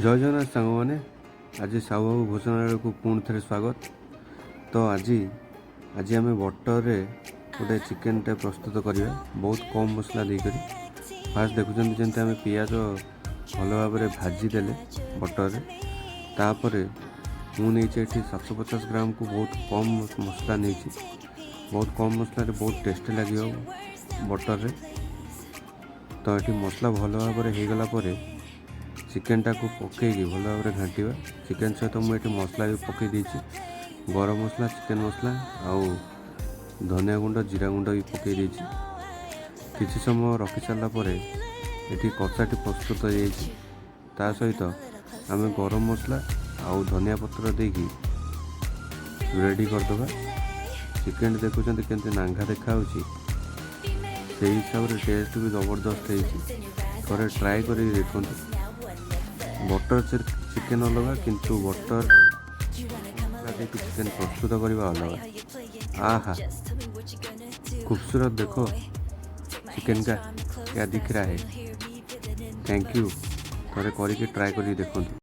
ଜୟ ଜଗନ୍ନାଥ ସାଙ୍ଗମାନେ, ଆଜି ସାହୁବାବୁ ଭୋଜନାଳୟକୁ ପୁଣି ଥରେ ସ୍ୱାଗତ। ତ ଆଜି ଆଜି ଆମେ ବଟରରେ ଗୋଟେ ଚିକେନଟେ ପ୍ରସ୍ତୁତ କରିବା, ବହୁତ କମ୍ ମସଲା ଦେଇକରି। ଫାଷ୍ଟ ଦେଖୁଛନ୍ତି ଯେମିତି ଆମେ ପିଆଜ ଭଲ ଭାବରେ ଭାଜିଦେଲେ ବଟରରେ। ତାପରେ ମୁଁ ନେଇଛି ଏଠି 750 ଗ୍ରାମକୁ ବହୁତ କମ୍ ମସଲା ନେଇଛି। ବହୁତ କମ୍ ମସଲାରେ ବହୁତ ଟେଷ୍ଟି ଲାଗିବ ବଟରରେ। ତ ଏଠି ମସଲା ଭଲ ଭାବରେ ହେଇଗଲା ପରେ ଚିକେନଟାକୁ ପକାଇକି ଭଲ ଭାବରେ ଘାଣ୍ଟିବା। ଚିକେନ ସହିତ ମୁଁ ଏଠି ମସଲା ବି ପକାଇ ଦେଇଛି। ଗରମ ମସଲା, ଚିକେନ ମସଲା ଆଉ ଧନିଆ ଗୁଣ୍ଡ, ଜିରା ଗୁଣ୍ଡ ବି ପକାଇ ଦେଇଛି। କିଛି ସମୟ ରଖି ସାରିଲା ପରେ ଏଠି କଷାଟି ପ୍ରସ୍ତୁତ ହେଇଯାଇଛି। ତା ସହିତ ଆମେ ଗରମ ମସଲା ଆଉ ଧନିଆ ପତ୍ର ଦେଇକି ରେଡ଼ି କରିଦେବା। ଚିକେନ ଦେଖୁଛନ୍ତି କେମିତି ନାଙ୍ଘା ଦେଖାହେଉଛି, ସେଇ ହିସାବରେ ଟେଷ୍ଟ ବି ଜବରଦସ୍ତ ହେଇଛି। ଥରେ ଟ୍ରାଏ କରିକି ଦେଖନ୍ତୁ। ବଟର ଚିକେନ ଅଲଗା, କିନ୍ତୁ ବଟର ଦେଇକି ଚିକେନ ପ୍ରସ୍ତୁତ କରିବା ଅଲଗା। आहा, खूबसूरत! देखो चिकन का क्या दिख रहा है। Thank you. ଥରେ କରିକି ଟ୍ରାଏ କରିକି ଦେଖନ୍ତୁ।